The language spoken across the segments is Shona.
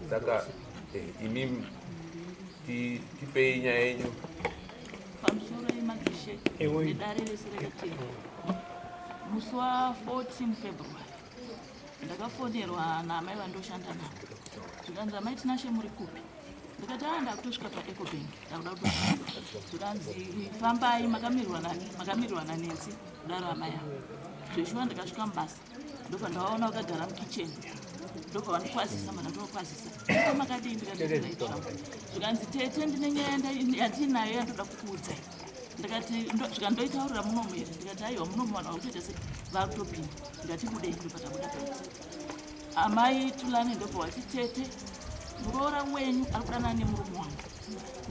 Saka eh, imi tipei nyaya yenyu. Pamusoro yemadzishe nedare rese rakateera. Musi wa 14 February ndakafonerwa naamai vandoshanda navo zvikanzi amai Tinashe muri kupi? Ndikati aa ndakutosvika paEcobank ndakuda kutosvika. Zvikanzi fambai makamirirwa nani? Makamirirwa naNancy kudaro amai avo. Zveshuwa ndikasvika mubasa ndobva ndavaona vakagara mukitchen ndobva vandikwazisa mana ndovakwazisa ko makadii ndikati right zvangu zvikanzi tete ndine nyaya yandinayo yandoda kukuudzai ndikati zvikandoitaurira munomu here ndikati aiwa munomu vanhu vakutoita se vakutopinda ndikati budei ndobva tabuda panze amai tulani ndobva wati tete muroora wenyu ari kudanana nemurume wangu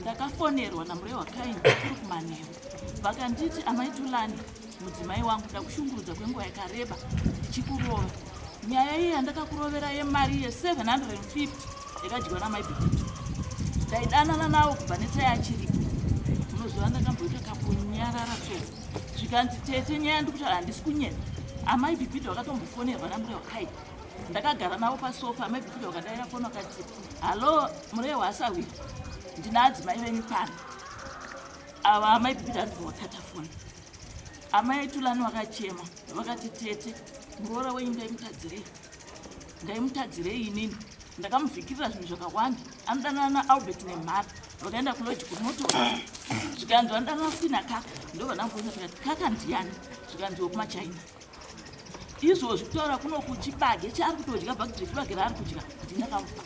ndakafonerwa namurehwa kaini kuri kumanheru vakanditi amai tulani Mudzimai wangu ndakushungurudza kwenguva yakareba ndichikurova. Nyaya iye yandakakurovera yemari ye 750 yakadyiwa namai Bhibhitu. Ndaidanana nawo kubva netsai achiripo. Munoziva ndakamboita kakunyarara so. Zvikanzi tete nyaya ndikutaura handisi kunyeba. Amai Bhibhitu vakatombofonerwa naMurehwa kai. Ndakagara navo pasofa amai Bhibhitu vakadaira foni vakati hallo Murehwa asahwira ndina adzimai venyu pano. Ava amai Bhibhitu hanzi vakata foni. Amai Tulani vakachema vakati tete muroora wenyu ndaimutadzirei ndaimutadzirei inini ndakamuvhikirira zvinhu zvakawanda anodanana naAlbert nemhara vakaenda kuloji kunoto zvikanzi vanodanana futi nakaka ndovanamubvunza tikati kaka ndiyani zvikanzi wekumachina izvozvi kutaura kuno kuchibage chaari kutodya bhakiti rechibage raari kudya ndinakamupa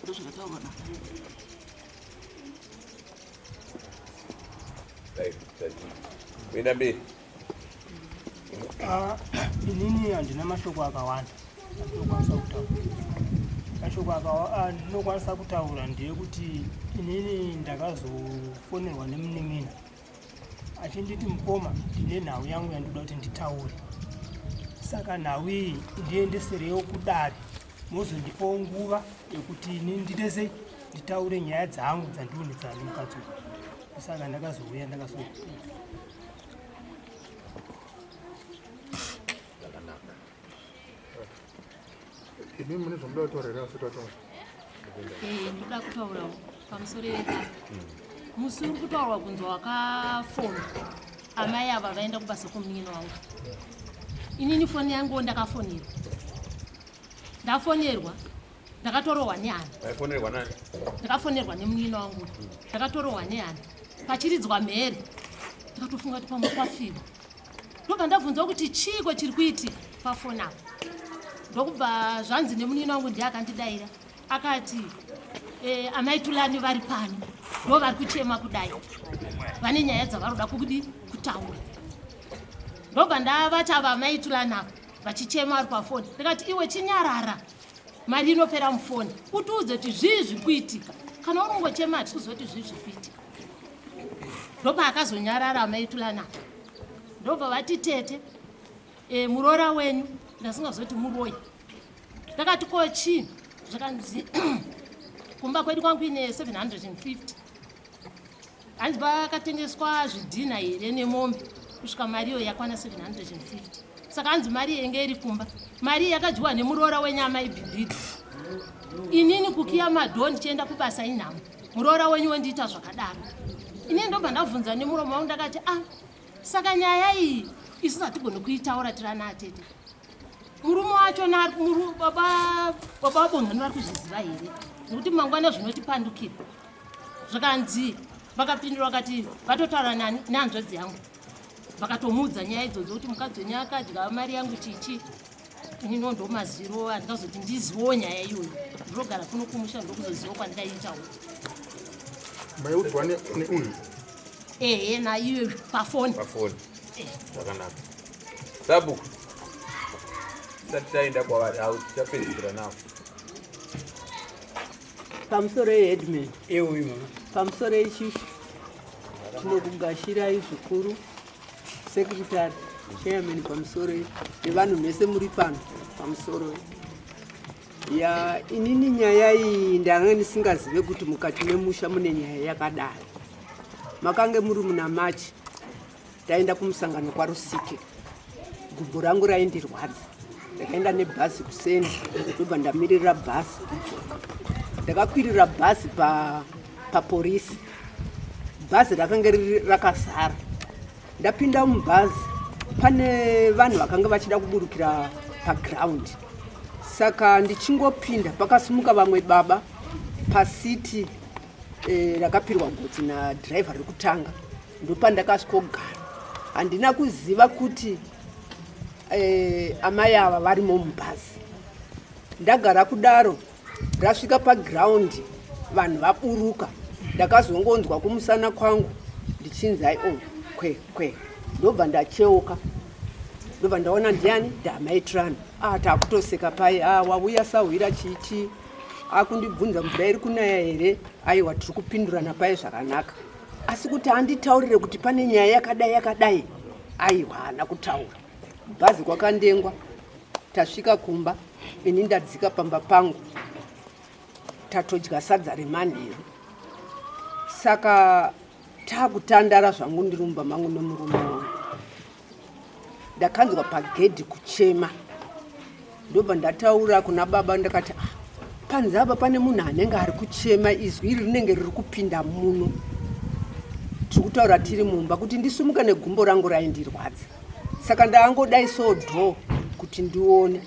ndozvakataurwa na Kuenda mberi. Ah, inini handina mashoko akawanda andinokwanisa kutaura. Mashoko andinokwanisa kutaura ndeyekuti inini ndakazofonerwa nemunin'ina achinditi mukoma ndine nhau yangu yandinoda kuti nditaure saka nhau iyi ndiendeserewo kudare mozondipawo nguva yekuti ini ndiite sei nditaure nyaya dzangu dzandionetsana nemukadzi uyu saka ndakazouya ndakazo Zvakanaka. Imi mune zvamuda kutaura here asati ataura? Eh, ndoda kutaurawo pamusoro yedare. Musi uri kutaurwa kunzi wakafona amai ava vaenda kubasa kwomunin'ina wangu. Inini foni yanguwo ndakafonerwa. Ndafonerwa ndakatorohwa nehana. Waifonerwa nani? Ndakafonerwa nemunin'ina wangu. Ndakatorohwa nehana. Pachiridzwa mhere. Ndakatofunga kuti pamwe kwafiwa. Ndobva ndabvunzwa kuti chiiko chiri kuitika pafoni apo. Ndokubva zvanzi nemunin'ina wangu ndiye akandidaira. Akati eh, amai Tulani vari pano ndo vari kuchema kudai. Vane nyaya dzavaroda kukudi kutaura. Ndobva ndavati ava amai Tulani ava vachichema vari pafoni. Ndikati iwe chinyarara. Mari inopera mufoni. Utiudze kuti zvii zviri kuitika. Kana uri kungochema hatisi kuziva kuti zvii zviri kuitika. Ndopaakazonyarara amai Tulani ava. Ndobva vati tete e, muroora wenyu ndasingazoti muroyi. Ndakati ko chii? Zvakanzi kumba kwedu kwangu ine 750 hanzi pakatengeswa zvidhina here nemombe kusvika mari iyo yakwana 750 saka hanzi mari iyo inge iri kumba mari iyi yakadyiwa nemuroora wenyama ibhibhidhi inini kukiya madhoo ndichienda kubasa inhamo muroora wenyu wendiita zvakadaro inini ndobva ndabvunza nemuromo wangu ndakati ah saka nyaya iyi isu hatigoni kuitaura tiri ana atete murume wacho baba vabongani vari kuzviziva here nekuti mangwana zvinotipandukira zvakanzi vakapindura vakati vatotaura nani nehanzvadzi yangu vakatomuudza nyaya idzodzo kuti mukadzi wenyu akadya mari yangu chichi inino ndomaziro andikazoti ndiziwo nyaya iyoyo ndinogara kuno kumusha ndokuzoziva kwandikaitawo maiudzwa neuyu ehe naiyo pafoni pafoni zvakanaka sabhuku tisati taenda kwavari au tichapedzisira navo Pamusoro yeheadman. Ewe mama. Pamusoro yechief. Tinokugashirai zvikuru. Secretary, chairman pamusoro nevanhu mese muri pano pamusoro. Ya inini nyaya iyi ndanga ndisingazive kuti mukati memusha mune nyaya yakadai. Makange muri muna March taenda kumusangano kwaRusike. Gumbo rangu raindirwadza. Ndakaenda nebhazi kuseni, ndobva ndamirira bhazi kudzoka. Ndakakwirira bhazi pa paporisi. Bhazi rakanga riri rakazara. Ndapinda mubhazi pane vanhu vakanga vachida kuburukira paground. Saka ndichingopinda pakasimuka vamwe baba pasiti e, rakapirwa gotsi nadhiraivha rekutanga ndopandakasvikogara. Handina kuziva kuti e, amai ava varimo mubhazi. Ndagara kudaro rasvika paground vanhu vaburuka ndakazongonzwa kumusana kwangu ndichinzi ai o kwe kwe ndobva ndacheuka ndobva ndaona ndiani ndamaitrani ah takutoseka pai ah wauya sahwira chichi akundibvunza mvura iri kunaya here aiwa tiri kupindurana pai zvakanaka asi kuti anditaurire kuti pane nyaya yakadai yakadai aiwa haana kutaura bhazi kwakandengwa Tasvika kumba ini ndadzika pamba pangu tatodya sadza remanheru saka takutandara zvangu ndiri mumba mangu nemurume wangu ndakanzwa pagedhi kuchema ndobva ndataura kuna baba ndakati ah, panze apa pane munhu anenge ari kuchema izwi iri rinenge riri kupinda muno tiri kutaura tiri mumba kuti ndisumuke negumbo rangu raindirwadza saka ndaangodai so door kuti ndione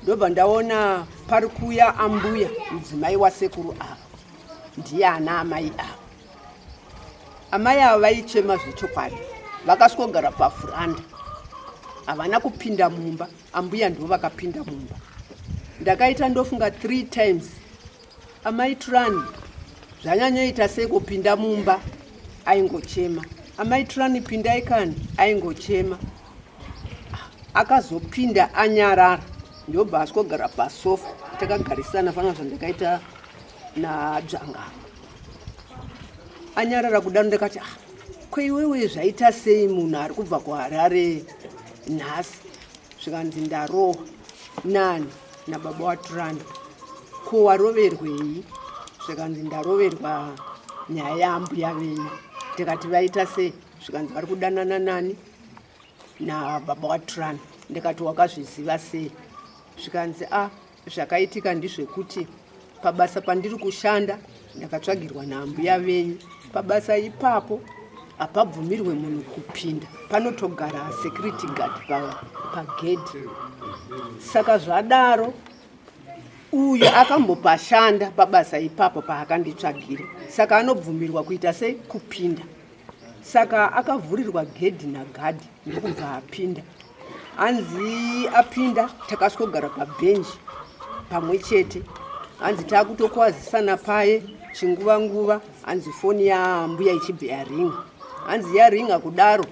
ndobva ndaona pari kuuya ambuya mudzimai wasekuru ava ndiye ana amai ava amai ava vaichema zvechokwadi vakaswogara pafuranda havana kupinda mumba ambuya ndivo vakapinda mumba ndakaita ndofunga three times Amai Turani zvanyanyoita sei kupinda mumba aingochema. Amai Turani pindai kani aingochema. Akazopinda anyarara ndobva aswogara pasofa takagarisana fana zvandakaita nadzvanga. Anyarara kudaro ndakati ah, ko iwewe zvaita sei munhu ari kubva kuHarare nhasi zvikanzi ndarohwa nani nababa waTurani ko waroverwei zvikanzi ndaroverwa nyaya yaambuya venyu ndikati vaita sei zvikanzi vari kudanana nani nababa waTurani ndikati wakazviziva sei zvikanzi a ah, Zvakaitika ndizvekuti pabasa pandiri kushanda ndakatsvagirwa naambuya venyu. Pabasa ipapo hapabvumirwe munhu kupinda, panotogara security guard pagedhi. Saka zvadaro uyu akambopashanda pabasa ipapo paakanditsvagira, saka anobvumirwa kuita sei kupinda. Saka akavhurirwa gedhi nagadhi ndokubva apinda. Hanzi apinda takaswogara pabhenji pamwe chete. Hanzi takutokwazisana paye chinguva nguva hanzi foni yaambuya ichibva yaringa. Hanzi yaringa kudaro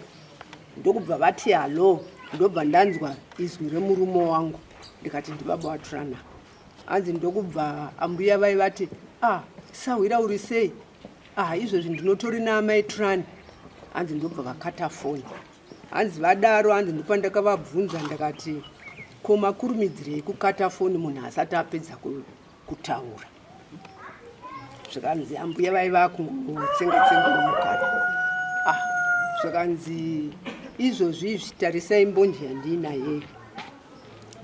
ndokubva vati hallo ndobva ndanzwa izwi remurume wangu ndikati ndibaba waTrana. Hanzi ndokubva ambuya vaivati ah sahwira uri sei? Ah izvezvi ndinotori naamai Trani. Hanzi ndobva vakata foni. Hanzi vadaro hanzi ndopandakavabvunza ndakati ko makurumidzirei kukata foni munhu asati apedza kutaura. Zvikanzi ambuya vaiva kungotsenga tsenga mukati. Ah zvikanzi izvozvi izvi tarisai mbonje yandiinayeyo.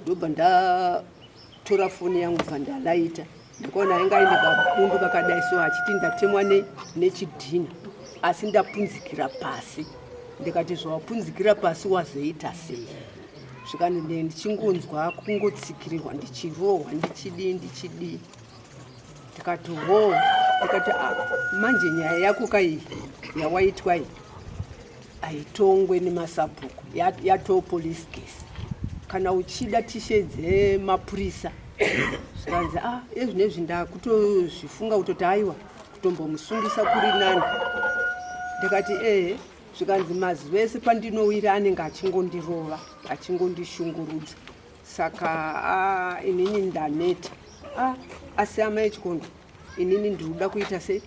Ndobva ndatora foni yangu bva ndalaita. Ndakaona ainge aine kabundu kakadai so achiti ndatemwa nechidhina asi ndapunzikira pasi. Ndikati zvawapunzikira pasi wazoita sei? Zvikanzi ndee ndichingonzwa kungotsikirirwa ndichirohwa ndichidii ndichidii. Ndikati hoo, ndikati ah, manje nyaya yako kai yawaitwa iyi haitongwe nemasabhuku yatoo police case kana uchida tishedze mapurisa zvikanzi a ah, ezvinezvi ndakutozvifunga kutoti aiwa kutombomusungisa kuri nani ndikati ehe zvikanzi mazuva ese pandinowira anenge achingondirova achingondishungurudza saka ah, inini ndaneta ah, asi amai chikondo inini ndinoda kuita sei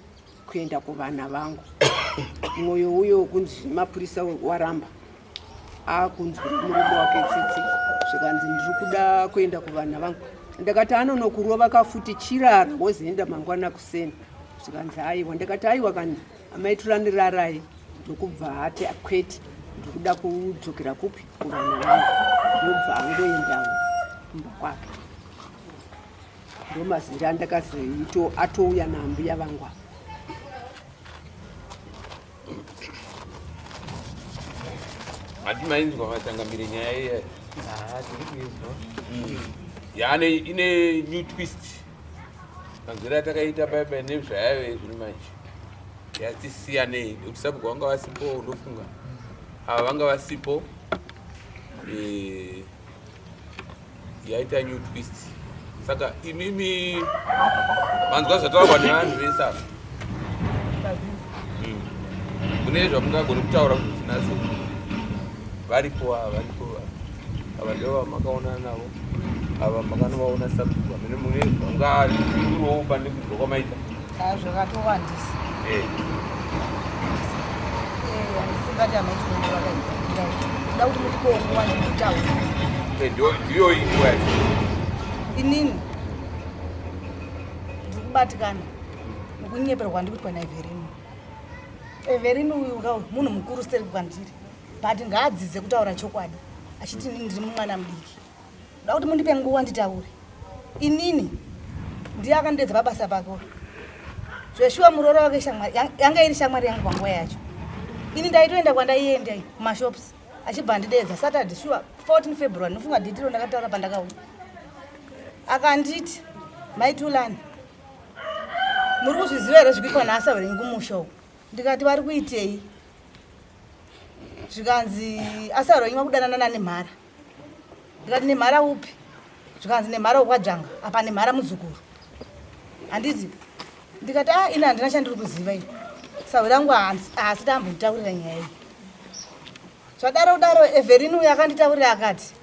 kuenda kuvana vangu mwoyo uyo wekunzi zvemapurisa waramba akunzwira murume wake tsitsi zvikanzi ndiri kuda kuenda kuvana vangu ndakati anonokurova kafuti chirara wozoenda mangwana kuseni zvikanzi aiwa ndakati aiwa kani amai turanirarai ndokubva ati kwete Ndikuda kudzokera kupi kuvana vangu. Ndobva angoendawo kumba kwake. Ndomazira andakazoito atouya naambuya vangu apa. Hati mainzwa machangamire nyaya iya. Ah, tiri kuizwa. Yaane ine new twist. Manzwiro atakaita paya paya nezvayave zvino manje. Yatisiyanei nekuti sabhuku vanga vasipo ndofunga. Ava vanga vasipo. Eh, yaita new twist. Saka imimi manzwa zvataurwa nevanhu vese ava. Mune zvamungagone kutaura kuti nhasi varipo ava varipo ava. Ava ndivo vamakaonana navo. Ava makanovaona sabhuku. Hamene mune zvamungatiurewo pane kunzwa kwamaita. Ah, zvakatowandisa. Eh. Eh, handisingati hamaiti vakaita. Ndoda kuti mutipewo nguva ndikutaura. Eh, ndiyo nguva yacho. Inini ndiri kubatikana nokunyeperwa kwandiri kuitwa naEverini. Everini uyu ka munhu mukuru seri kwandiri, but ngaadzidze kutaura chokwadi achiti inini ndiri mwana mudiki. Ndoda kuti mundipe nguva nditaure. Inini ndiye akandidedza pabasa pake uyu. Zveshuwa muroora wake shamwari yanga iri shamwari yangu panguva yacho. Ini ndaitoenda kwandaienda kumashops achibva andidedza Saturday shuwa 14 February ndofunga dhitiro ndakataura pandakauya. Akanditi Mai Tulani muri kuzviziva here zvikuitwa naAsa venyu kumusha uku? Ndikati vari kuitei? Zvikanzi Asa venyu vakudanana naNemhara. Ndikati Nemhara upi? Zvikanzi Nemhara wokwaDzvanga apa Nemhara muzukuru. Handiti? Ndikati ah ini handina chandiri kuziva ini. Sahwi rangu haasi tambonditaurira nyaya iyi. Zvadaro kudaro Everini uyu akanditaurira akati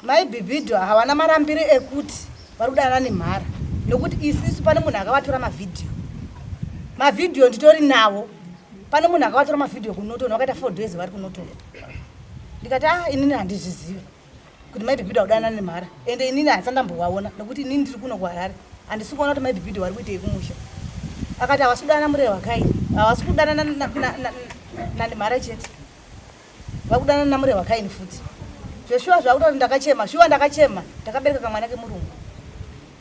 Mai Bhibhidho hawana marambiro ekuti vari kudanana nemhara nokuti isisu pane munhu akavatora mavhidhiyo. Mavhidhiyo nditori nawo. Pane munhu akavatora mavhidhiyo kuNorton vakaita 4 days vari kuNorton. Ndikati ah inini handizvizive kuti Mai Bhibhidho vakudanana nemhara ende inini handisati ndambovaona nokuti inini ndiri kuno kuHarare handisi kuona kuti Mai Bhibhidho vari kuitei kumusha. Akati havasi kudanana Murehwa kai havasi kudanana nanemhara chete. Vakudanana naMurehwa kaini futi. Zveshuwa zvakuda kuti ndakachema, shuwa ndakachema, ndakabereka kamwana kemurungu.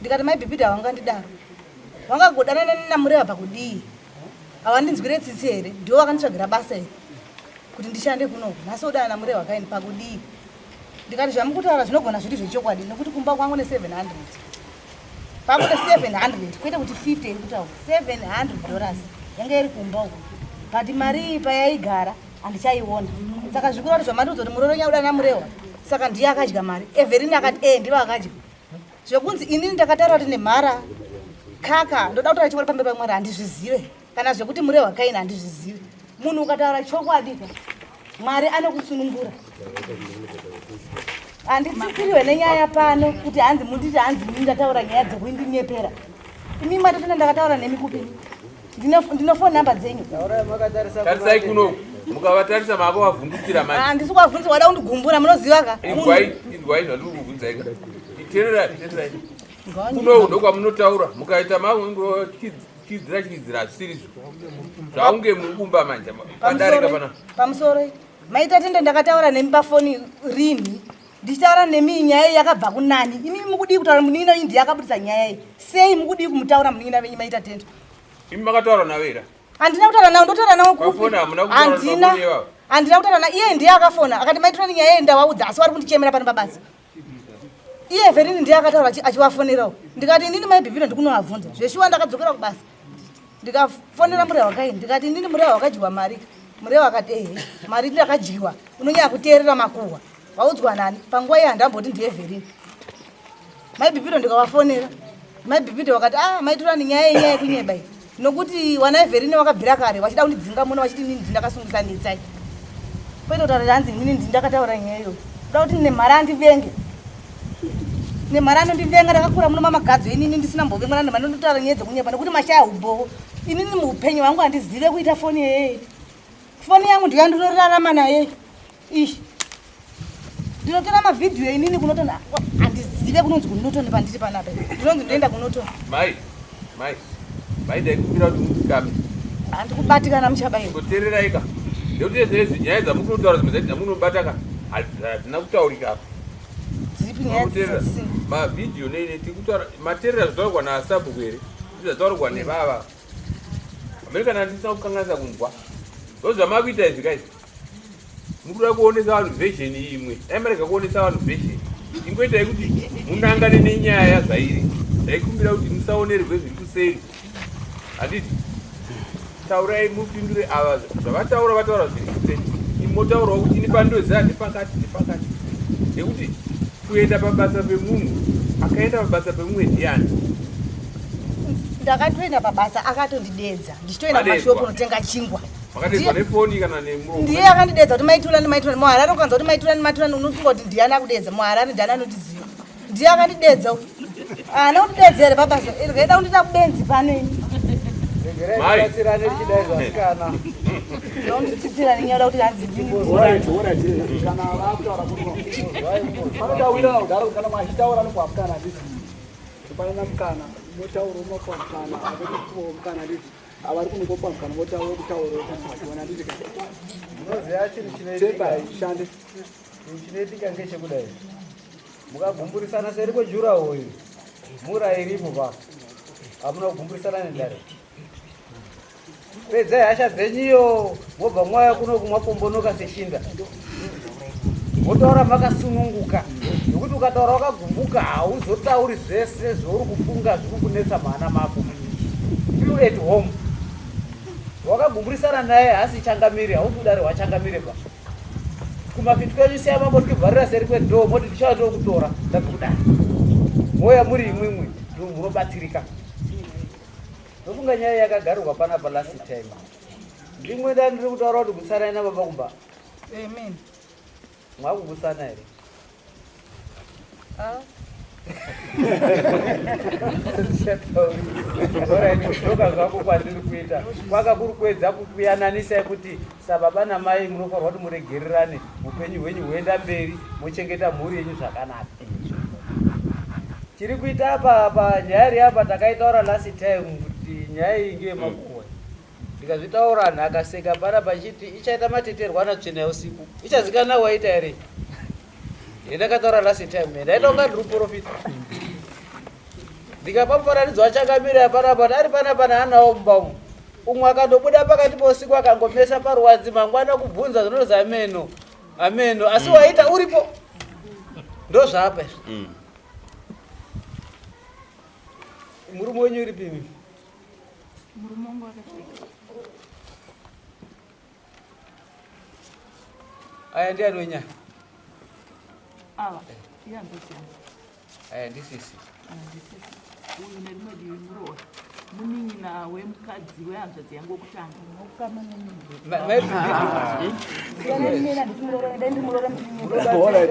Ndikati mai Bhibhidhi havangandidaro. Vangagodanana naMurehwa pakudii? Havandinzwire tsitsi here? Ndivo vakanditsvagira basa iri kuti ndishande kunoku. Nhasi odanana naMurehwa kaini pakudii? Ndikati zvamukutaura zvinogona zviri zvechokwadi nekuti kumba kwangu ne 700. Pakuti 700 kwete kuti 50 iri kutaura 700 dollars yanga iri kumba uko. But mari iyi payaigara handichaiona. Saka zvikuru kuti zvamandiudza kuti muroora nyauda naMurehwa saka ndiye akadya mari. Everini akati eh ndivo akadya. Zvekunzi inini ndakataura kuti nemhara kaka ndoda kutaura chokwadi pamberi paMwari handizvizive. Kana zvekuti Murehwa kaini handizvizive. Munhu ukataura chokwadi ka Mwari anokusunungura. Handitsitsiriwe nenyaya pano kuti hanzi munditi hanzi ini ndataura nyaya dzekundinyeperera. Imi matotona ndakataura nemi kupi? Ndino phone number dzenyu. Tarisai kuno mukavatarisa maakuvavhundutsira manje. Handisi kuvavhunza wada kundigumbura munoziva ka. Inzwai, inzwai zvandiri kuvhunzai ka. Teererai, teererai. Kuno ndokwamunotaura mukaita mangochidzira chidzira hazvisirizvo. Zvaunge muri kumba manje padarika pana. Pamusoro maita tende ndakataura nemi pafoni rini ndichitaura nemi nyaya iyi yakabva kunani imi mukudii kutaura munin'ina wenyu ndiye akabudisa nyaya iyi sei mukudii kumutaura munin'ina venyu maita tende. Imi makataura navo here? Handina kutaura navo, ndotaura navo kupi? Pafoni hamuna kutaura Handina. pafoni ivavo. Handina kutaura na iye ndiye akafona akati maitora nyaya iyi ndawaudza asi vari kundichemera pano pabasa. Iye Everini ndiye akataura achivafonerawo. Ndikati inini mai Bhibhiro ndikunovabvunza. Zveshuwa ndakadzokera kubasa. Ndikafonera Murehwa kai ndikati inini Murehwa wakadyiwa mari. Murehwa akati ehe mari ndakadyiwa unonyanya kuteerera makuhwa. Waudzwa nani? Panguva iye handamboti ndiye Everini. Mai Bhibhiro ndikavafonera. Mai Bhibhiro vakati ah mai Turani nyaya yenyaya yekunyeba iyi. Nokuti wana Everine wakabvira kare vachida kundidzinga muno vachiti inini ndakasungisa Netsai. Kwete kutaura kuti hanzi inini ndini ndakataura nyaya iyoyo. Kuda kuti Nemhara andivenge. Nemhara anondivenga ndakakura muno mamagadzo inini ndisina mbovengwa naNemhara ndinotaura nyaya dzekunyeba nokuti mashaya ubowo. Inini muupenyu hwangu handizive kuita foni yeye. Foni yangu ndiyo yandinorarama nayo. Ish. Ndinotora mavhidhiyo inini kunotona handizive kunonzi kunotoni pandiri panapa. Ndinonzi ndoenda kunotoni. Mai, mai, mai ndaikumbira kuti mudzikame. Handikubatikana muchabayiwa. Ngotererai ka. Nekuti ezvinezvi nyaya dzamukunotaura dzimwe dzacho dzamunobata ka hadzina kutaurika apa. Dzipi nyaya dzisina? Mavhidhiyo nei nei tiri kutaura materera zvataurwa nasabhuku here? Zvataurwa nevava. Amene kana ndisina kukanganisa kunzwa. Ndozvamakuita izvi guys. Mukuda kuonesa vanhu version imwe. Dai marega kuonesa vanhu version. Ingoitai kuti munangane nenyaya zvairi. Ndaikumbira kuti musaonerwe zviri kuseri. Handiti? Taurai mupindure ava zvavataura vataura zviri straight. Imotaurawo kuti ini pandoziva ndepakati ndepakati. Nekuti kuenda pabasa pemunhu akaenda pabasa pemumwe ndiani? Ndakatoenda pabasa akatondidedza ndichitoenda kumashopu kunotenga chingwa. Makadedzwa nefoni kana nemuromo? Ndiye akandidedza kuti maitulani maitulani muHarare ukanzwa kuti maitulani maitulani unofunga kuti ndiani akudedza muHarare ndiani anotiziva. Ndiye akandidedza uyu. Haana kundidedza here pabasa? Rega kundiita kubenzi pano ini. Mai. Batsirane tichidai zvasikana. Ndonditsitsira nenyaya kuti hanzi ndini. Alright, alright. Kana vakutaura kuno. Panoda kudaro kana machitaura nokupa mukana handiti. Kupanana mukana, motaura mopa mukana, avekupiwa mukana handiti. Avari kunokopa mukana votaura kutaura kuti vachiona handiti. Munoziva chinhu chinoitika. Temba ishande. Chinhu chinoitika ngechekudai. Mukagumburisana seri kwejura uyu. Mura iripo pa. Hamuna kugumburisana nedare. Pedzai hasha dzenyiyo mobva mwaya kuno kumwapombonoka seshinda. Motaura makasununguka. Nokuti ukataura wakagumbuka hauzotauri zvese zvauri kufunga zviri kunetsa muhana mako. Feel at home. Wakagumburisana naye hasi changamire, hausi kudare hwachangamire pa. Kumafiti kwenyu siya mambo tikivharira seri kwedhoo moti tichauya tokutora ndabva kudare. Mouya muri imwimwi munobatsirika. Ndofunga nyaya yakagarirwa panapa last time. Ndimwe ndandiri kutaura kuti gutsanai nababa kumba. Amen. Mwakugutsana here? Ah. Kudzoka zvako kwandiri kuita kwaka kuri kuedza kukuyananisai kuti sababa namai munofanirwa kuti muregererane upenyu hwenyu huenda mberi mochengeta mhuri yenyu zvakanaka. Chiri kuita apa apa nyaya iri apa takaitaura last time kuti nyaya iyi ngeyemakuhwa. Ndikazvitaura anhu akaseka pana pachiti ichaita mateterwana tsvina yeusiku. Ichazikana waita here? Ndakataura last time ndaita kunga ndiri muprofita. Ndikapa mufananidzo wachangamire panapa kuti ari panapa naanawo mumba umu. Umwe akandobuda pakati pousiku akangomesa paruwanzi mangwana kubvunza zvinozi ameno ameno asi waita uripo. Ndozvaapa izvi. Murume wenyu uripi imi? Murume wangu akasvika. Aya ndiani wenyaya? Ava, iye hanzvadzi yangu. Aya ndisisi. Aya ndisisi. Uyu nerimwe divi muroora. Munin'ina wemukadzi wehanzvadzi yangu wokutanga.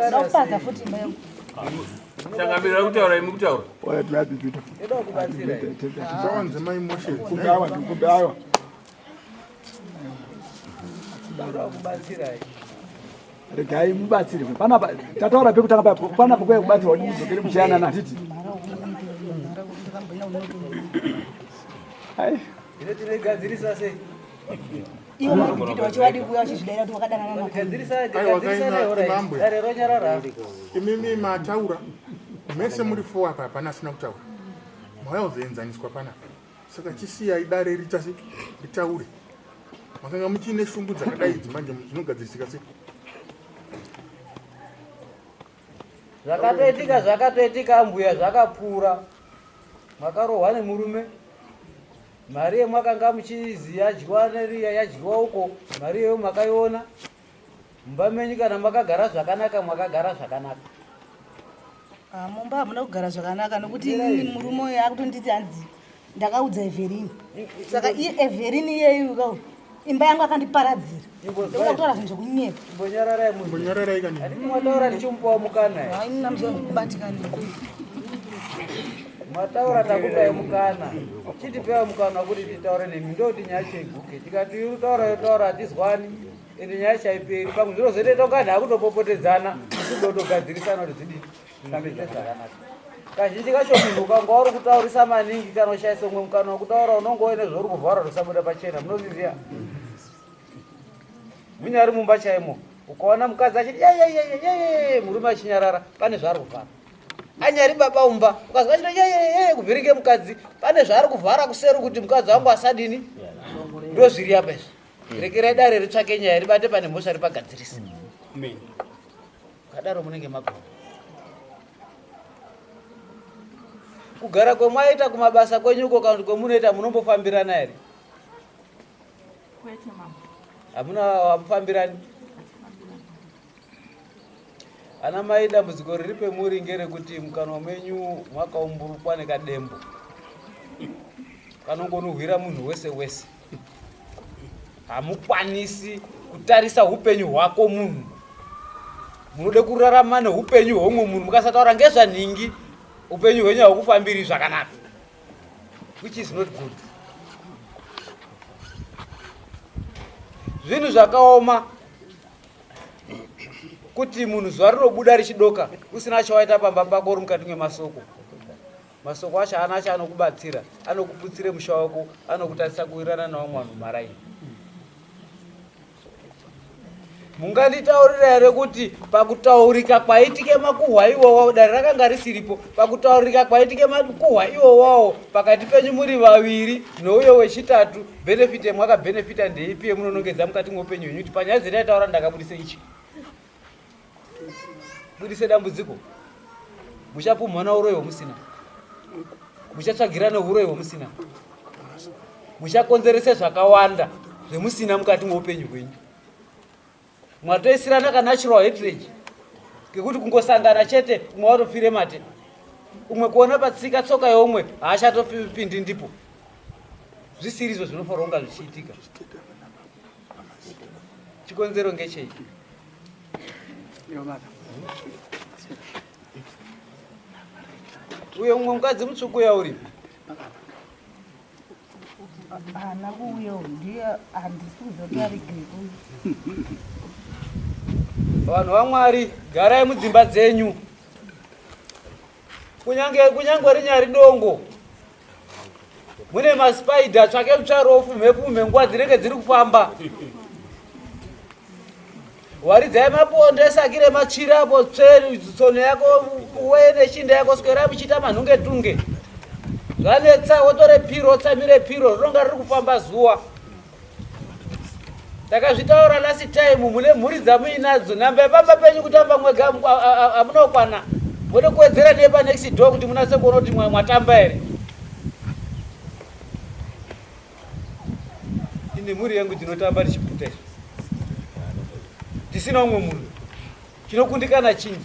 Ndakupaza futi imba yangu. Changamira kutaura imi kutaura. Tisawanze ma emotions. Regai mubatsirwe panapa tataura pekutanga paya panapa kuya kubatsirwa kuti mudzokere muchiyanana handiti Ai. Tinogadzirisa sei? Ivo mabhidhidhi wacho vadi kuuya vachizvidaira kuti wakadanana nako. Aiwa, kaina imambwe. Imimi mataura mese muri four apa hapana asina kutaura. Mauya kuzoenzaniswa panapa. Saka chisiyai dare ritasi ritaure. Makanga muchiine shungu dzakadai idzi manje zvinogadzirisika sei? Zvakatoitika zvakatoitika ambuya zvakapfuura. Makarohwa nemurume. Mari yemwakanga muchizi yadyiwa neriya yadyiwa uko, mari iyoyo makaiona. Mumba menyu kana makagara zvakanaka mwakagara zvakanaka. Ah, mumba hamuna kugara zvakanaka nokuti inini murume uyo akutonditi hanzi ndakaudza Everini. Saka iye Everini iyeyu ka imba yangu akandiparadzira. Ndokuda kutaura zvinhu zvekunyepa. Imbonyararai munhu. Imbonyararai kani. Handiti mwataura ndichimupawo mukana here? Hayi namzwa kubatikana. Mataura takupai mukana. Chitipewo mukana wekuti titaure nemi ndokuti nyaya yacho iguke. Tikati iri kutaura yotaura hatizwani ende nyaya yacho haiperi. Pamwe zvinozotoita kunge anhu akutopopotedzana isu totogadzirisana kuti zvidini zvifambe zvakanaka. Kazhinji kacho munhu ukanga uri kutaurisa maningi kana ushaisa umwe mukana wekutaura unonge uine zvauri kuvhara zvisabuda pachena. Munozviziva? Munyari mumba chaimo ukaona mukadzi achiti yeyeyeyeye murume achinyarara pane zvaari kuvhara. Anyari baba umba ukazwa achiti yeyeyeye kuvhiringe mukadzi pane zvaari kuvhara kuseri kuti mukadzi wangu asadini. Ndozviri apa izvi. Rekerai dare ritsvake nyaya ribate pane mhosva ripagadzirise. Amen. Kadaro munenge magona. Kugara kwemwaita kumabasa kwenyu uko kana kuti kwemunoita munombofambirana here? Kwete mama. Hamuna hamufambirani? Ana mai dambudziko riri pemuri ngerekuti mukanwa menyu mwakaumburukwa nekadembo kanongonuhwira munhu wese wese. Hamukwanisi kutarisa upenyu hwako munhu. Munode kurarama neupenyu hweumwe munhu mukasataura ngezvanhingi upenyu hwenyu haukufambiri zvakanaka. Which is not good. Zvinhu zvakaoma kuti munhu zuva rinobuda richidoka usina chawaita pamba pako uri mukati memasoko. Masoko acho haana chaanokubatsira, anokuputsire musha wako, anokutarisa kuwirirana nevamwe vanhu mumaraini. Munganditaurira here kuti pakutaurika kwaitike makuhwa iwowawo dare rakanga risiripo, pakutaurika kwaitike makuhwa iwowawo pakati penyu muri vaviri nouyo wechitatu, benefit yemwakabhenefita ndeipi yemunonongedza mukati mweupenyu hwenyu kuti panyaya dzetaitaura ndakabudise ichi? Budise dambudziko. Muchapumhana uroyi hwamusina. Muchatsvagirana uroyi hwamusina. Muchakonzerese zvakawanda zvemusina mukati mweupenyu hwenyu. Mwatoisirana ka natural hatred kekuti kungosangana chete umwe watopfire mate. Umwe kuona patsika tsoka yeumwe haachatopindi ndipo. Zvisiri izvo zvinofanirwa kunga zvichiitika. Chikonzero ngechei? Uyo mumwe mukadzi mutsvuku uya uripi? Haana kuuya ndiye handisi kuziva kuti ari Vanhu vaMwari garai mudzimba dzenyu. Kunyange kunyange rinyari dongo mune maspaida tsvake mutsvarofu mhepo mhenguwa dzinenge dziri kufamba waridzai maponde sakire matsvira apo tsve tsono yako uwe neshinda yako swerai muchiita manhunge tunge zvanetsa wotore piro wotsamire piro rinonga riri kufamba zuwa Takazvitaura last time mune mhuri dzamuinadzo namba yepamba penyu kutamba mwega hamuna kukwana mode kuwedzera nepa next door kuti munatse kuona kuti mwatamba here ine mhuri yangu tinotamba tichiputa izvo tisina umwe munhu chinokundikana chinyi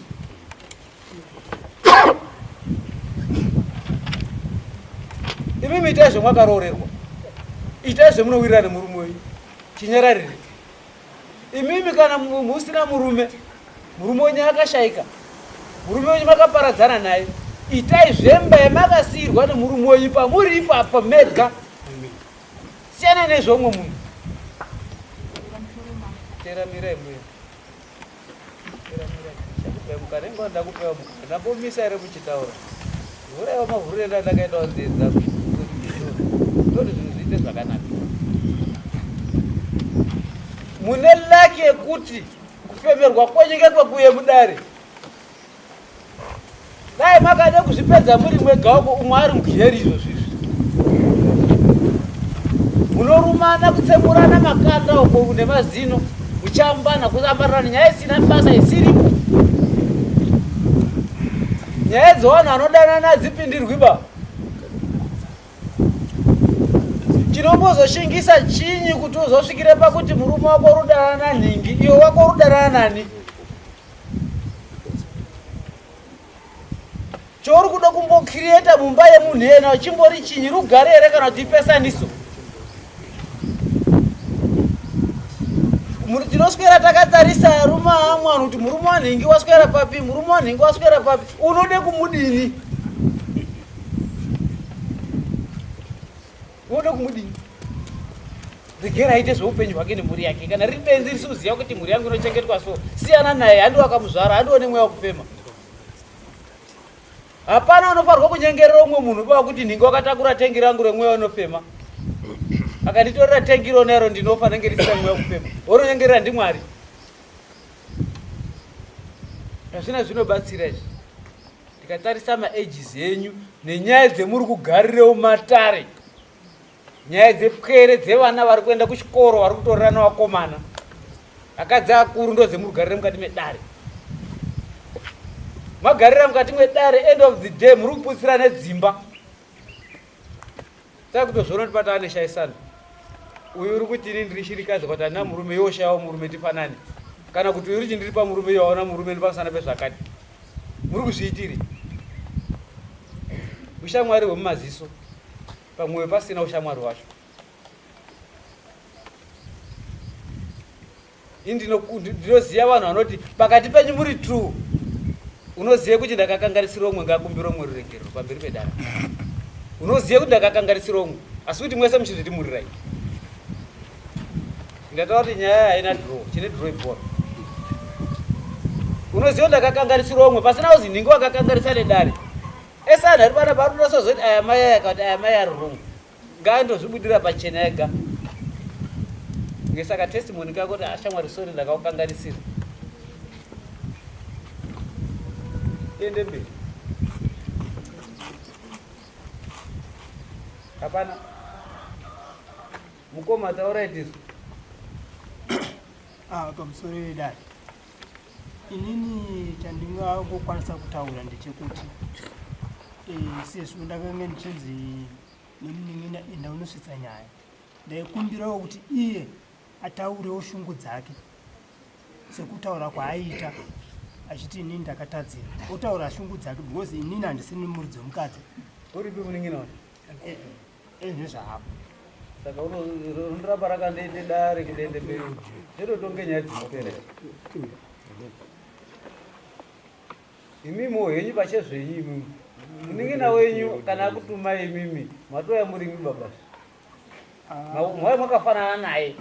Imimi itai zvemwakaroorerwa, itai zvemunowirirana nemurume wenyu, chinyararire. Imimi kana musina murume, murume wenyu akashaika, murume wenyu makaparadzana naye, itai zvemba yamakasiirwa nemurume wenyu pamuri ipapo mega. Siyana nezveumwe munhu. Teramirai mbuya. Ndambomisa here muchitaura vhuraiwo mavhurire ndandakaitawo nzee dzangu ndoti zvinhu zviite zvakanaka mune laki yekuti kufemerwa kwenyu ngekwekuuye mudare Dai makada kuzvipedza muri mwega uko umwe ari mujeri izvozvo izvi. Munorumana kutsemurana makanda uko nemazino muchiambana kuambarana nyaya isina basa isiripo. Nyaya dzevanhu vanodanana hadzipindirwi ba. Chinombozoshingisa chinyi kuti uzosvikire pakuti murume wako rudanana nhingi iwe wako rudanana nani? Chouri kuda kumbocreata mumba yemunhu iyena chimbori chinyi rugare here kana kuti ipesaniso? Tinoswera takatarisa arume amwe anhu kuti murume wanhingi waswera papi, murume wanhingi waswera papi, unode kumudini? Unoda kumudii? Regera aite zveupenyu hwake nemhuri yake. Kana riri benzi risi kuziva kuti mhuri yangu inochengetwa so, siyana naye, handi wakamuzvara, handi one mweya wekufema. Hapana unofanirwa kunyengerera umwe munhu baba kuti nhingi wakatakura tengi rangu remweya unofema. Akanditorera tengi irona iro ndinofa nenge risina mweya wekufema. Woronyengerera ndiMwari. Hazvina zvinobatsira izvi. Ndikatarisa maages enyu nenyaya dzemuri kugarirewo matare. Nyaya dzepwere dzevana vari kuenda kuchikoro vari kutorerana vakomana. Akadzi akuru ndodzemuri kugarira mukati medare. Magarira mukati medare end of the day muri kuputsira nedzimba. Takutozviona kuti patava neshaisano. Uyu uri kuti ini ndiri shirikadzi kwati handina murume iwe oshayawo murume tifanane. Kana kuti uyu uri chindiri pamurume iwe hauna murume nepamusana pezvakati. Muri kuzviitiri? Ushamwari hwemumaziso pamwoyo pasina ushamwari hwacho. Ndinoziva vanhu vanoti pakati penyu muri true unoziva kuti ndakakanganisira umwe ngakumbira umwe ruregerero pamberi pedare unoziva kuti ndakakanganisira umwe asi kuti mwese muchizviti muri right ndataura kuti nyaya haina draw chine draw ibhora unoziva kuti ndakakanganisira umwe pasina kuzi nhingi wakakanganisa nedare ese anhu ari panapa ari kunosozoti aya mai aya kana kuti aya mai ari wrong Ngaandozvibudira pachena ega. Ngesaka testimony kako kuti ashamwari ah, sorry ndakakukanganisira. Tiende mberi. Hapana. Mukoma taurai tisu. Ah, pamusoro vedare. Inini chandingangokwanisa kutaura ndechekuti eh, sezvo ndakange ndichinzi nemunin'ina enda unosvitsa nyaya ndaikumbirawo kuti iye ataurewo shungu dzake sekutaura kwaaiita achiti inini ndakatadzira otaura shungu dzake because inini handisini muridzi wemukadzi uripi munin'ina wacho eh, eh, nezvaapo saka unoramba rakandiende dare kundiende mberi ndototonge nyaya dzinopera Imimiwo henyu pachezvenyu imimi. Munin'ina wenyu kana akutumai imimi matouya muri imi baba. Mauya makafanana naye.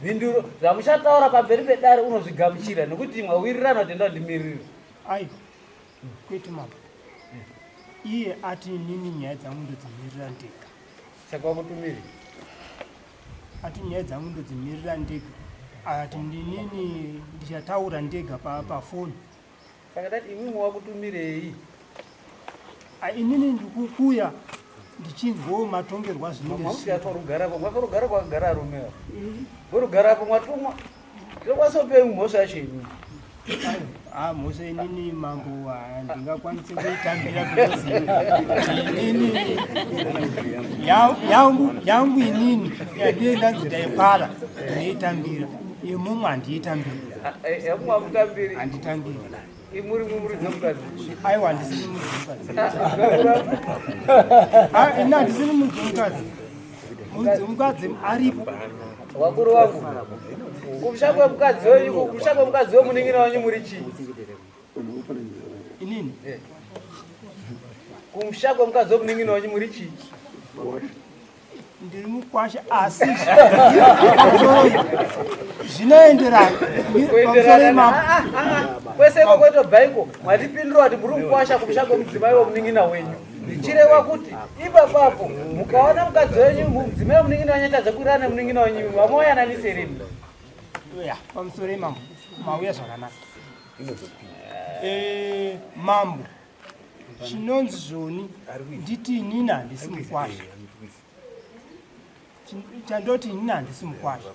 Mhinduro zvamuchataura pamberi pedare unozvigamuchira nekuti mwawirirana kuti enda ndimirire. Ai kwete mambo. Iye ati inini nyaya dzangu ndodzimirira ndega. Saka wakutumiri? Ati nyaya dzangu ndodzimirira ndega. Ati ndinini ndichataura ndega pafoni. Saka tati imwimwi wakutumirei? Ah, inini ndikukuya ndichinzwawo matongerwo azvinenge zvichiitwa. Rugara apo, rugara kwakagara arume ava. Rugara apo mwatumwa. Tinokwanisa kupa mhosva yacho imimi. Ah, mhosva inini mambo handingakwanise kuitambira because inini yangu yangu inini yandiye ndanzi ndaipara ndinoitambira yemumwe handiitambira. Hamutambiri. Handitambiri. Imuri muridzi wemukadzi? Aiwa handisini muridzi wemukadzi. Ah, ini handisini muridzi wemukadzi. Muridzi wemukadzi aripo. Vakuru vangu. Kumusha kwemukadzi wenyu, kumusha kwemukadzi wemunin'ina wenyu muri chii? Inini? Eh. Kumusha kwemukadzi wemunin'ina wenyu muri chii? Ndiri mukwasha asi zvinoenderana ah, ah, ah, kwese iko kwetobva iko mwatipindura kuti muri mukwasha kumusha kwemudzimai wemunin'ina wenyu zvichireva kuti ipapapo mukaona mukadzi wenyu mudzimai wemunin'ina wenyu atadza kuirana nemunin'ina wenyu vamoyananise rini ya pamusoro imambo mauya zvakanaka eh, mambo chinonzi zvoni nditi inini handisi mukwasha chandoti inini handisi mukwasha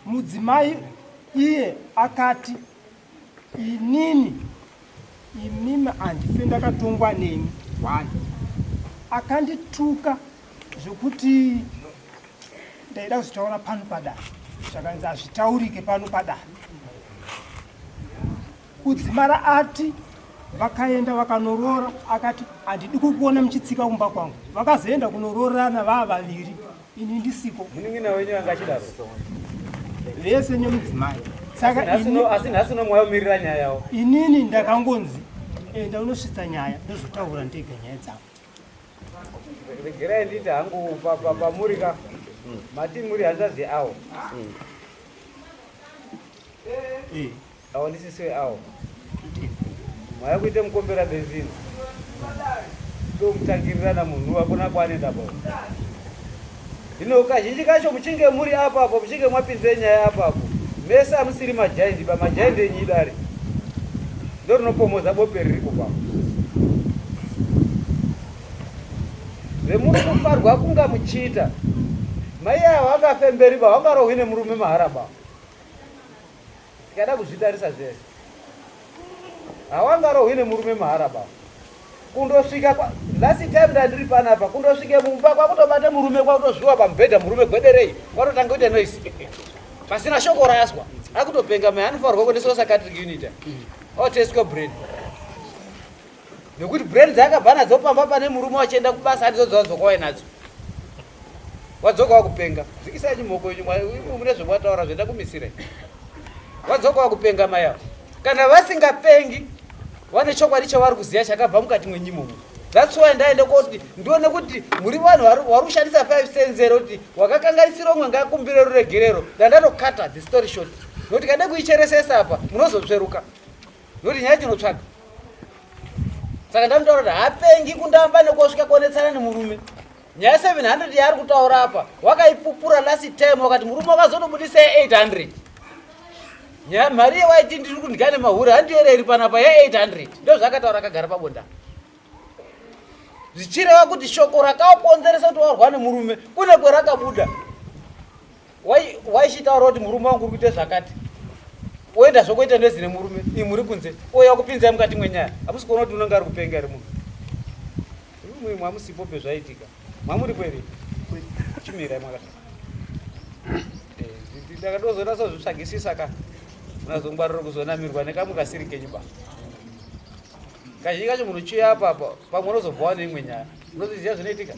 mudzimai iye akati inini imimi handife ndakatongwa nemi one akandituka zvekuti ndaida kuzvitaura pano padare zvakanzi hazvitaurike pano padare Kudzimara ati vakaenda vakanoroora akati handidi kukuona muchitsika kumba kwangu. Vakazoenda kunoroorana vaa vaviri ini ndisiko. Munin'ina wenyu anga achidaro vese nemudzimai. Saka asi nhasi unomwaya umirira nyaya yawo. Inini ndakangonzi enda unosvitsa nyaya ndozotaura ndega nyaya dzangu. Regerai ndiite hangu pamuri ka mati muri hanzvadzi awo. Eh. Awo ndisisi awo. Maya kuite mukombera benzini. Ndomutangirirana munhu hakuna kwaanoenda baba. Hino kazhinji kacho muchinge muri apapo muchinge mwapinze nyaya apapo mese amusiri majaindi ba majaindi enyu idare ndorinopomoza bope riripo papo. Zvemuri kufarwa kunga muchiita mai ava vangafemberi ba vangarohwi nemurume mahara ba. Tikada kuzvitarisa zvese hawangarohwi nemurume mahara ba kundosvika kwa last time ndandiri panapa kundosvike mumba kwakutobata murume kwakutozviwa pamubhedha murume gwederei kwatotanga kuita noise pasina shoko raswa akutopenga mai anofanirwa kuendeswa psychiatric unit otestwa brain nekuti brain dzaakabva nadzo pamba pane murume wachienda kubasa handidzo dzavadzoka waye nadzo wadzoka wakupenga zikisai chimoko ichi mune zvemwataura zvenda kumisirai wadzoka wakupenga mai avo kana vasingapengi vane chokwadi chavari kuziva chakabva mukati mwenyimo umu that's why ndaende koti ndione kuti muri vanhu vari kushandisa five cents here kuti wakakanganisira umwe ngakumbire ruregerero ndandatokata the story short nokuti kade kuicheresesa apa munozotsveruka nokuti nyaya tinotsvaga saka ndamutaura kuti hapengi kundamba nekosvika kuonetsana nemurume nyaya 700 yaari kutaura apa wakaipupura last time wakati murume wakazotobudisa 800 nyaya mari yewaiti ndiri kundya nemahure handiyo iri panapa ye800 ndozvaakataura akagara pabonda zvichireva kuti shoko rakakonzeresa kuti warwa nemurume kune kwerakabuda waichitaura kuti murume wangu uri kuita zvakati oenda zvokuita nezi nemurume ii muri kunze ouya kupinzai mukati mwenyaya hamusi kuona kuti unenge ari kupenga here munhu imwe mwamusipo pezvaitika mwamuripo here chimirai mwakati eh, ndakatozonatsa zvitsvagisisa ka unazongwarira kuzonamirwa nekamwe kasiri kenyu ba kazhinji kacho munhu uchiuya apapa pamwe unozobva wane imwe nyaya unoziziva zvinoitika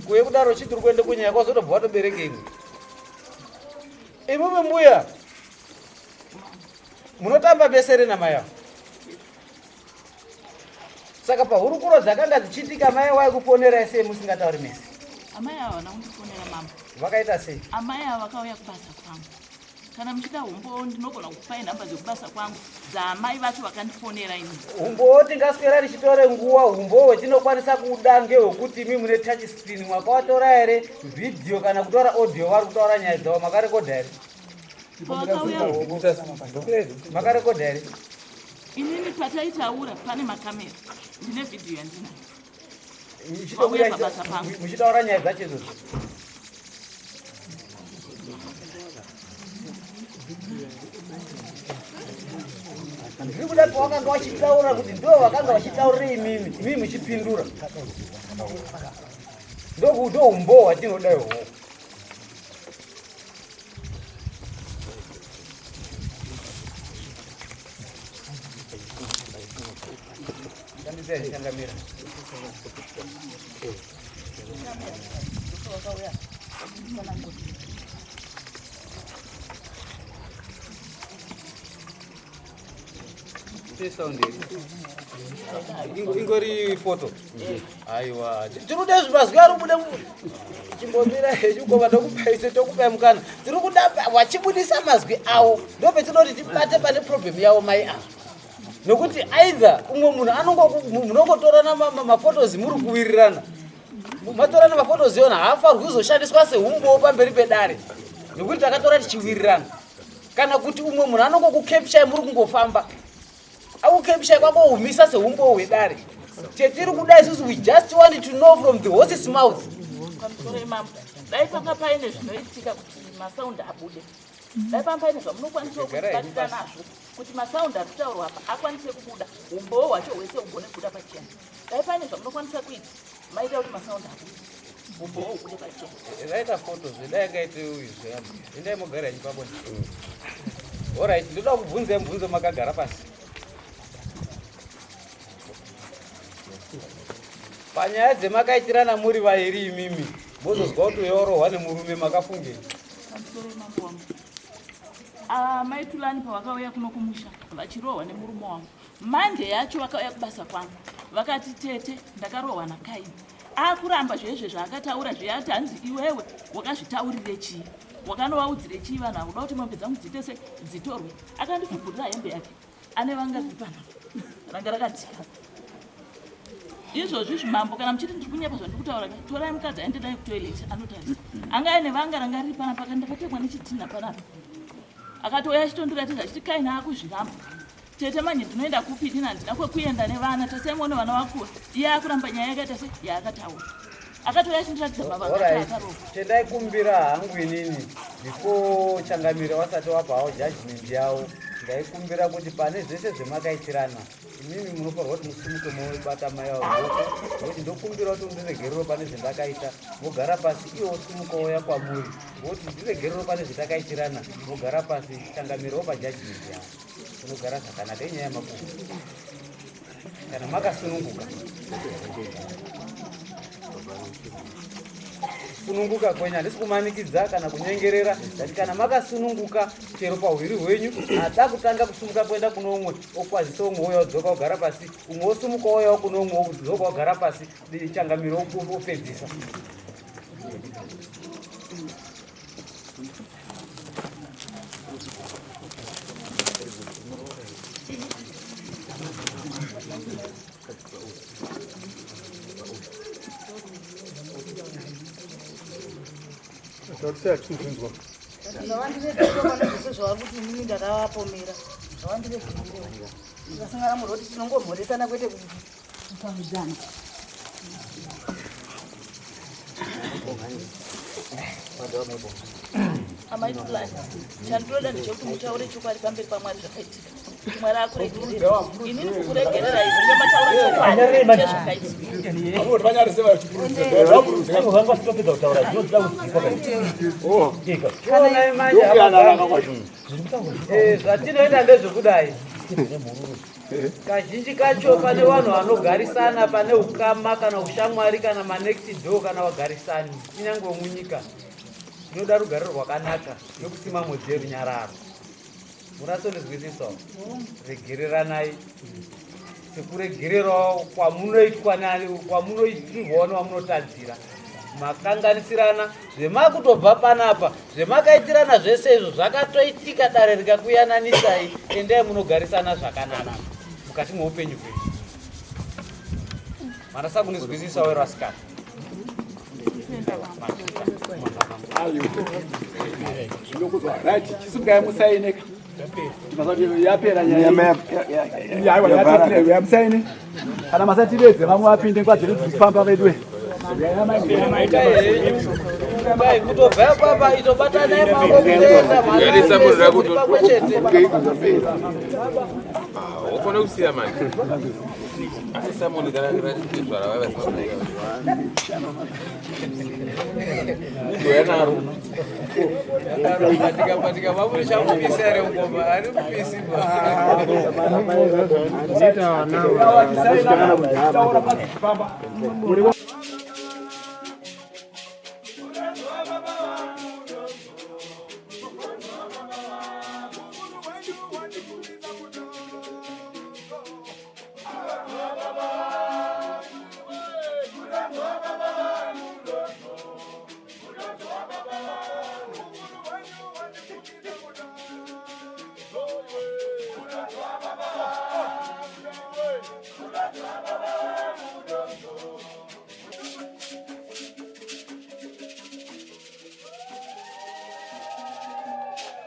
kuye kudaro chiti uri kuenda kunyaya kwazotobva watobereka imwe imimi mbuya munotamba bese renamai avo saka pahurukuro dzakanga dzichiitika mai waikufonerai sei musingatauri mese amai ava vana kundifonera mambo vakaita sei amai ava vakauya kubasa kwangu Kana muchida humbowo ndinogona kukupai nhamba dzekubasa kwangu dzaamai vacho vakandifonera ini. Humbowo tingaswera tichitore nguva humbowo hwetinokwanisa kuda ngehwekuti imi mune touch screen mwakawatora here vhidhiyo kana kutora audio vari kutaura nyaya dzavo makarekodha here? Makarekodha here? Inini pataitaura pane makamera ndine vhidhiyo yandinayo. Vauya pabasa pangu. Muchitaura nyaya dzacho idzodzo. Ndiri kuda pawakanga wachitaura kuti ndo vakanga vachitaurira imimi, imimi muchipindura. Ndo umbowo hwatinoda ihwohwo. Changamira. Ingori foto. Aiwa, tiri kuda mazwi ari kubuda chimbomira chikoma ndokupai tokupai mukana. Tiri kuda wachibudisa mazwi awo ndopetinoti tibate pane problem yawo mai ava. Nokuti either umwe munhu anongo munongotorana maphotos muri kuwirirana. Matorana maphotos yona haafanirwi kuzoshandiswa seumbowo pamberi pedare. Nokuti takatora tichiwirirana. Kana kuti umwe munhu anongokucapture muri kungofamba. Akucapture kwakohumisa seumbowo hwedare. Chetiri kuda isusu we just want to know from the horse's mouth. Pamusoro imambo. Dai panga paine zvinoitika kuti masound abude. Dai panga paine zvamunokwanisa kutibatsira nazvo kuti masound ari kutaurwa apa akwanise kubuda. Umbowo hwacho hwese hugone kubuda pachena. Dai paine zvamunokwanisa kuita maita kuti masound abude. Umbowo hubude pachena. Raita photos dai angaite uyu zveambo. Endai mogara henyu pabonde. Alright, ndoda kubvunzai mubvunzo makagara pasi. Panyaya dzemakaitirana muri vairi imimi mozozwa kuti uyo orohwa nemurume makafungei? Pamusoro mambo wangu. Ah, mai Tulani pavakauya kuno kumusha vachirohwa nemurume wangu. Mande yacho vakauya kubasa kwangu vakati tete ndakarohwa naKaini. Akuramba zvezve zvaakataura zviya ati hanzi iwewe wakazvitaurire chii? Wakanovaudzire chii vanhu ava kuda kuti mombe dzangu dziite se dzitorwe. Akandivhugurira hembe yake. Ane vanga riri panapa. Ranga rakadzika. Izvozvi zvimambo kana muchiti ndiri kunyepa zvandiri kutaura torai mukadzi aende naye kutoilet anotarisa. Anga aine vanga ranga riri panapa kana ndakatemwa nechitinha panapa. Akatouya achitondiratidza achiti kaina akuzviramba. Tete manje ndinoenda kupi inini handina kwekuenda nevana tasai muone vana vakura. Iye akuramba nyaya yakaita se yaakataura. Akatouya achindiratidza mavanga akarova. Tendai kumbira hangu inini before changamire wasati wapawo judgment yawo ndaikumbira kuti pane zvese zvemakaitirana imimi munofanirwa kuti musimuke mobata mai avo ruoko nokuti ndokumbira kuti undiregerero pane zvendakaita mogara pasi iye osimuka ouya kwamuri voti ndiregerero pane zvetakaitirana mogara pasi changamire wopa judgment yavo unogara zvakanaka inyaya yamakuva kana makasununguka sununguka kwenyu handisi kumanikidza kana kunyengerera ndati kana makasununguka chero pahwiri hwenyu ada kutanga kusumuka kuenda kuno umwe okwazisa umwe uya odzoka ogara pasi umwe osumuka ouyawo kuno umwe odzoka ogara pasi changamiro opedzisa Tarisai hatisi Ngavandiregerere pane zvese zvavari kuti inini ndakavapomera. Ngavandiregerere. Tikasangana muroti tinongomhoresana kwete kupamhidzana. Amai Tulani, chandinoda ndechekuti mutaure chokwadi pamberi paMwari zvakaitika. Kuti Mwari akuregerere. Inini kukuregererai munge mataura chokwadi chezvakaitika. Chionai manje hama dzangu. Eh, zvatinoita ndezvekudai kazhinji kacho pane vanhu vanogarisana pane ukama kana ushamwari kana manext door kana vagarisani kunyange wemunyika tinoda rugare rwakanaka nokusima modzi yerunyararo Munatsondizwisisawo, regereranai sekuregererawo kwamunoitwa kwamunoitirwawo newamunotadzira makanganisirana zvemakutobva panapa zvemakaitirana zvese izvo zvakatoitika dare rikakuyananisai endai munogarisana zvakanaka mukati mweupenyu hwenyu manasa kundizwisisawo ero asikana Zvinokudzwa. Right, chisimukai musaine ka. Yapera nyaya. Aiwa yapera musaine. Kana masatiredze vamwe vapinde nguva dzedu dziri kufamba vedu. Kutobva ipapa itobatanai maoko kuenda mwana pamwe chete. Wofana kusiya manje. Asi Samoni kana ratizvara vaiva Uya naro. Patika patika babu chamupisa here ngoma ari mupisi ba. Nita wana.